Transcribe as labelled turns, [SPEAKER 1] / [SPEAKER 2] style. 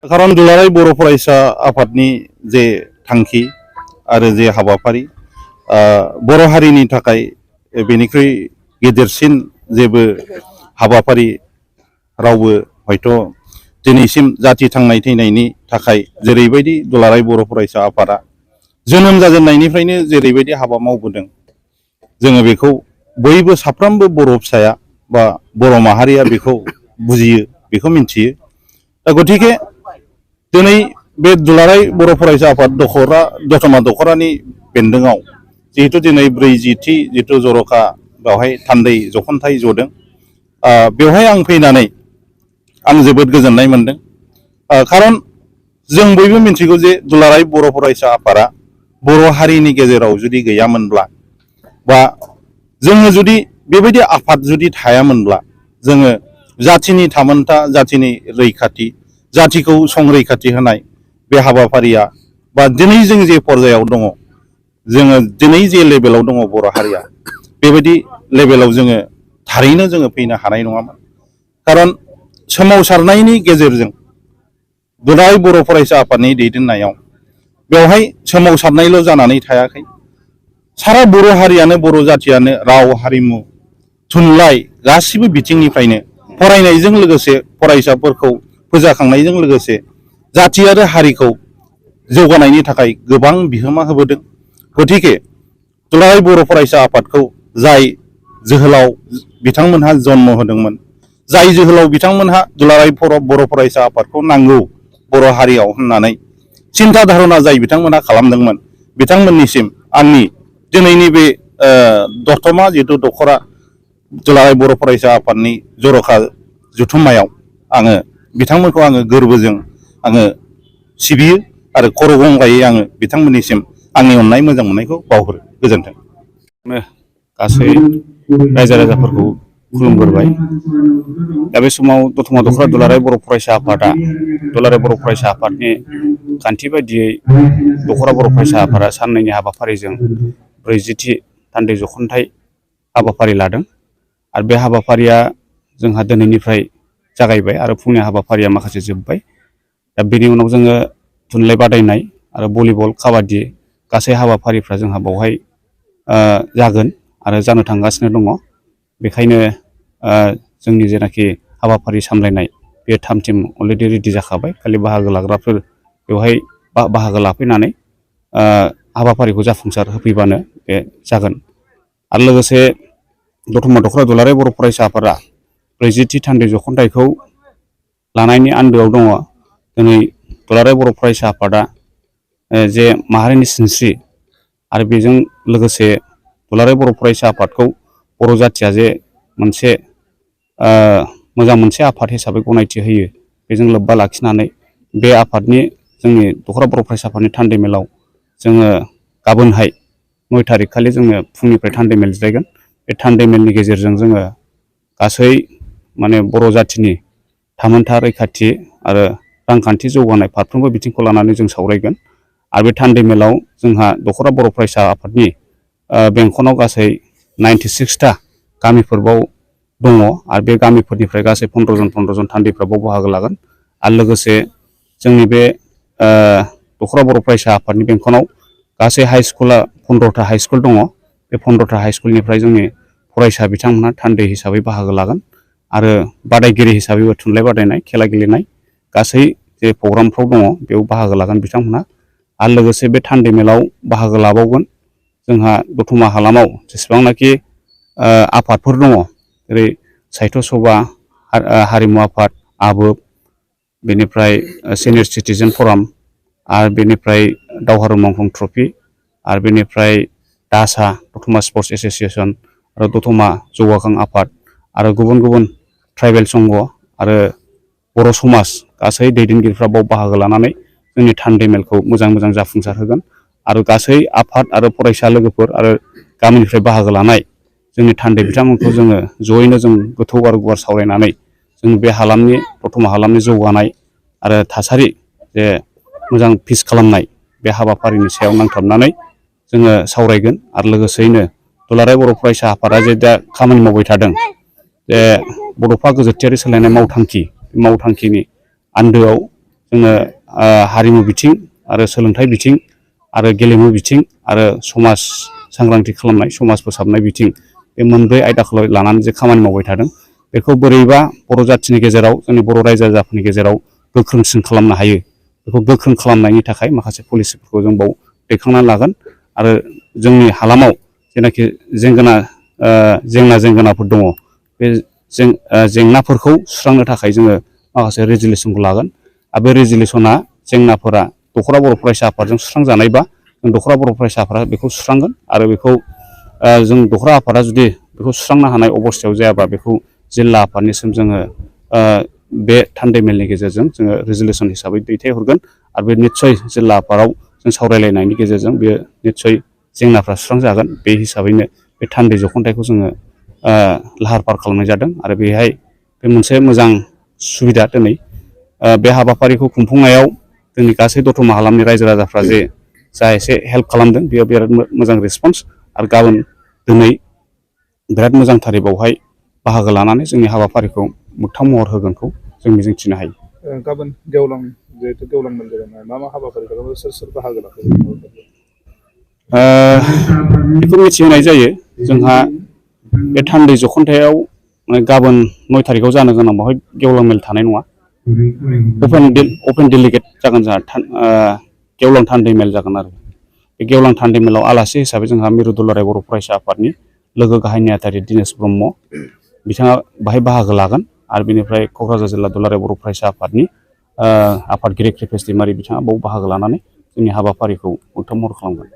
[SPEAKER 1] खारन दुलाराय बर' फरायसा आफादनि जे थांखि आरो जे हाबाफारि बर' हारिनि थाखाय बेनिख्रुइ गेदेरसिन जेबो हाबाफारि रावबो हयथ' दिनैसिम जाथि थांनाय थैनायनि थाखाय जेरैबायदि दुलाराय बर' फरायसा आफादा जोनोम जाजेननायनिफ्रायनो जेरैबायदि हाबा मावबोदों जोङो बेखौ बयबो साफ्रोमबो बर' फिसाया बा बर' माहारिया बेखौ बुजियो बेखौ मिन्थियो। दा गतिके दिनै बे दुलाराय बर' फरायसा आफाद दतमा दख'रानि बेन्दोङाव जिहेतु दिनै 40थि जिथु जर'खा बेवहाय थान्दै जख'न्थाइ जदों बेवहाय आं फैनानै आं जोबोद गोजोननाय मोनदों। खारन जों बयबो मिन्थिगौ जे दुलाराय बर' फरायसा आफादा बर' हारिनि गेजेराव जुदि गैयामोनब्ला बा जोङो जुदि बेबायदि आफाद जुदि थायामोनब्ला जोङो जाथिनि थामोनथा जाथिनि रैखाथि जातिखौ संरैखाथि होनाय बे हाबाफारिया बा दिनै जों जे पर्यायाव दङ जोङो दिनै जे लेभेलाव दङ बर' हारिया बेबायदि लेभेलाव जोङो थारैनो जोङो फैनो हानाय नङामोन। खारन सोमावसारनायनि गेजेरजों दुलाराय बर' फरायसा आफादनि दैदेननायाव बेवहाय सोमावसारनायल' जानानै थायाखै, सारा बर' हारियानो बर' जाथियानो राव हारिमु थुनलाइ गासिबो बिथिंनिफ्रायनो फरायनायजों लोगोसे फरायसाफोरखौ फोजाखांनायजों लोगोसे जाथि आरो हारिखौ जौगानायनि थाखाय गोबां बिहोमा होबोदों। गतिके दुलाराय बर' फरायसा आफादखौ जाय जोहोलाव बिथांमोनहा जन्म होदोंमोन, जाय जोहोलाव बिथांमोनहा दुलाराय बर' फरायसा आफादखौ नांगौ बर' हारियाव होननानै सिन्था धारना जाय बिथांमोनहा खालामदोंमोन बिथांमोननिसिम आंनि दिनैनि बे दतमा जिथु दख'रा दुलाराय बर' फरायसा आफादनि जर'खा जथुम्मायाव आङो बिथांमोनखौ आङो गोरबोजों आङो सिबियो आरो खर' गंगायै आङो बिथांमोननिसिम आंनि अननाय मोजां मोननायखौ बावहरो। गोजोन्थों।
[SPEAKER 2] गासै रायजो राजाफोरखौ खुलुमग्रोबाय। दा बे समाव दतमा दख'रा दुलाराय बर' फरायसा आफादा दुलाराय बर' फरायसा आफादनि खान्थि बायदियै दख'रा बर' फरायसा आफादा साननैनि हाबाफारिजों 40थि थान्दै जख'न्थाइ हाबाफारि लादों आरो बे हाबाफारिया जोंहा दिनैनिफ्राय जागायबाय आरो फुंनि हाबाफारिया माखासे जोब्बाय। दा बेनि उनाव जोङो थुनलाइ बादायनाय आरो भलिबल काबादि गासै हाबाफारिफ्रा जोंहा बावहाय जागोन आरो जानो थांगासिनो दङ। बेखायनो जोंनि जेनाखि हाबाफारि सामलायनाय बे थाम थिम अलरेडि रेडि जाखाबाय, खालि बाहागो लाग्राफोर बेवहाय बाहागो लाफैनानै हाबाफारिखौ जाफुंसार होफैबानो बे जागोन। आरो लोगोसे दतमा दख'रा दुलाराय बर' फरायसा आफादा 40थि थान्दै जख'न्थाइखौ लानायनि आन्दोआव दङ। दिनै दुलाराय बर' फरायसा आफादा जे माहारिनि सिनस्रि आरो बेजों लोगोसे दुलाराय बर' फरायसा आफादखौ बर' जाथिया जे मोनसे मोजां मोनसे आफाद हिसाबै गनायथि होयो, बेजों लोब्बा लाखिनानै बे आफादनि जोंनि दख'रा बर' फरायसा आफादनि थान्दै मेलाव जोङो गाबोनहाय 9 थारिख खालि जोङो फुंनिफ्राय थान्दै मेल जिरायगोन। बे थान्दै मेलनि गेजेरजों जोङो गासै माने बर' जाथिनि थामोनथा रैखाथि आरो रांखान्थि जौगानाय फारफ्रोमबो बिथिंखौ लानानै जों सावरायगोन। आरो बे थान्दै मेलाव जोंहा दख'रा बर' फरायसा आफादनि बेंखनाव गासै 96टा गामिफोरबाव दङ आरो बे गामिफोरनिफ्राय गासै 15 जन थान्दैफ्राबाव बाहागो लागोन। आरो लोगोसे जोंनि बे दख'रा बर' फरायसा आफादनि बेंखनाव गासै हाइ स्कुला 15टा हाइ स्कुल दङ। बे 15टा हाइ स्कुलनिफ्राय जोंनि फरायसा बिथांमोनहा थान्दै हिसाबै बाहागो लागोन आरो बादायगिरि हिसाबैबो थुनलाइ बादायनाय, खेला गेलेनाय गासै जे प्रग्रामफ्राव दङ बेयाव बाहागो लागोन बिथांमोनहा। आरो लोगोसे बे थान्दै मेलाव बाहागो लाबावगोन जोंहा दतमा हालामाव जेसेबांनाखि आफादफोर दङ, जेरै साहित्य सभा, हारिमु आफाद, आबोब, बेनिफ्राय सिनियर सिटिजेन फराम, आरो बेनिफ्राय दावहारु मावफुं ट्रफि, आरो बेनिफ्राय दासा दतमा स्पर्टस एस'सियेसन आरो दतमा जौगाखां आफाद आरो गुबुन गुबुन ट्राइबेल संघ आरो बर' समाज गासै दैदेनगिरिफ्रा बाव बाहागो लानानै जोंनि थान्दै मेलखौ मोजां मोजां जाफुंसार होगोन। आरो गासै आफाद आरो फरायसा लोगोफोर आरो गामिनिफ्राय बाहागो लानाय जोंनि थान्दै बिथांमोनखौ जोङो जयैनो जों गोथौ आरो गुवार सावरायनानै जों बे हालामनि दतमा हालामनि जौगानाय आरो थासारि जे मोजां फिस खालामनाय बे हाबाफारिनि सायाव नांथाबनानै जोङो सावरायगोन। आरो लोगोसेयैनो दुलाराय बर' फरायसा आफादा जे दा खामानि मावबाय थादों जे बड'फा गोजोरथियारि सोलायनाय मावथांखि, मावथांखिनि आन्दोआव जोङो हारिमु बिथिं आरो सोलोंथाइ बिथिं आरो गेलेमु बिथिं आरो समाज सांग्रांथि खालामनाय समाज फोसाबनाय बिथिं बे मोनब्रै आयदाखौ लानानै जे खामानि मावबाय थादों बेखौ बोरैबा बर' जाथिनि गेजेराव जोंनि बर' रायजो राजाफोरनि गेजेराव गोख्रोंसिन खालामनो हायो बेखौ गोख्रों खालामनायनि थाखाय माखासे पलिसिफोरखौ जों बाव दैखांनानै लागोन आरो जोंनि हालामाव जेनाखि जेंनाफोर दङ बे जेंनाफोरखौ सुस्रांनो थाखाय जोङो माखासे रेजुलेसनखौ लागोन आरो बे रेजुलेसना जेंनाफोरा दख'रा बर' फरायसा आफादजों सुस्रांजानायबा जों दख'रा बर' फरायसा आफादा बेखौ सुस्रांगोन आरो बेखौ जों दख'रा आफादा जुदि बेखौ सुस्रांनो हानाय अबस्थायाव जायाबा बेखौ जिल्ला आफादनिसिम जोङो बे थान्दै मेलनि गेजेरजों जोङो रेजुलेसन हिसाबै दैथायहरगोन आरो बे निस्सय जिल्ला आफादाव जों सावरायलायनायनि गेजेरजों बेयो निस्सय जेंनाफ्रा सुस्रांजागोन बे हिसाबैनो बे थान्दै जख'न्थायखौ जोङो लाहार फाहार खालामनाय जादों आरो बेहाय बे मोनसे मोजां सुबिदा दिनै बे हाबाफारिखौ खुंफुंनायाव जोंनि गासै दतमा हालामनि रायजो राजाफ्रा जा एसे हेल्प खालामदों बेयाव बिराद मोजां रेसपन्स आरो गाबोन दिनै बिराद मोजांथारै बावहाय बाहागो लानानै जोंनि हाबाफारिखौ मोगथां महर होगोनखौ जों मिजिंथिनो हायो।
[SPEAKER 3] गाबोन गेवलां जिहेतु गेवलां मेल जागोन मा हाबाफारि खालामो सोर बाहागो लाखो?
[SPEAKER 2] बेखौ मिथिहोनाय जायो जोंहा बे थान्दै जख'न्थायाव गाबोन 9 थारिखआव जानो गोनां बेवहाय गेवलां मेल थानाय नङा अपेन डेलिगेट जागोन जोंहा गेवलां थान्दै मेल जागोन आरो बे गेवलां थान्दै मेलाव आलासि हिसाबै जोंहा मिरु दुलाराय बर' फरायसा आफादनि लोगो गाहाय नेहाथारि दिनेश ब्रह्म बिथाङा बाहाय बाहागो लागोन आरो बेनिफ्राय क'क्राझार जिल्ला दुलाराय बर' फरायसा आफादनि आफादगिरि कृपेश दैमारि बिथाङा बाव बाहागो लानानै जोंनि हाबाफारिखौ मोगथां महर खालामगोन।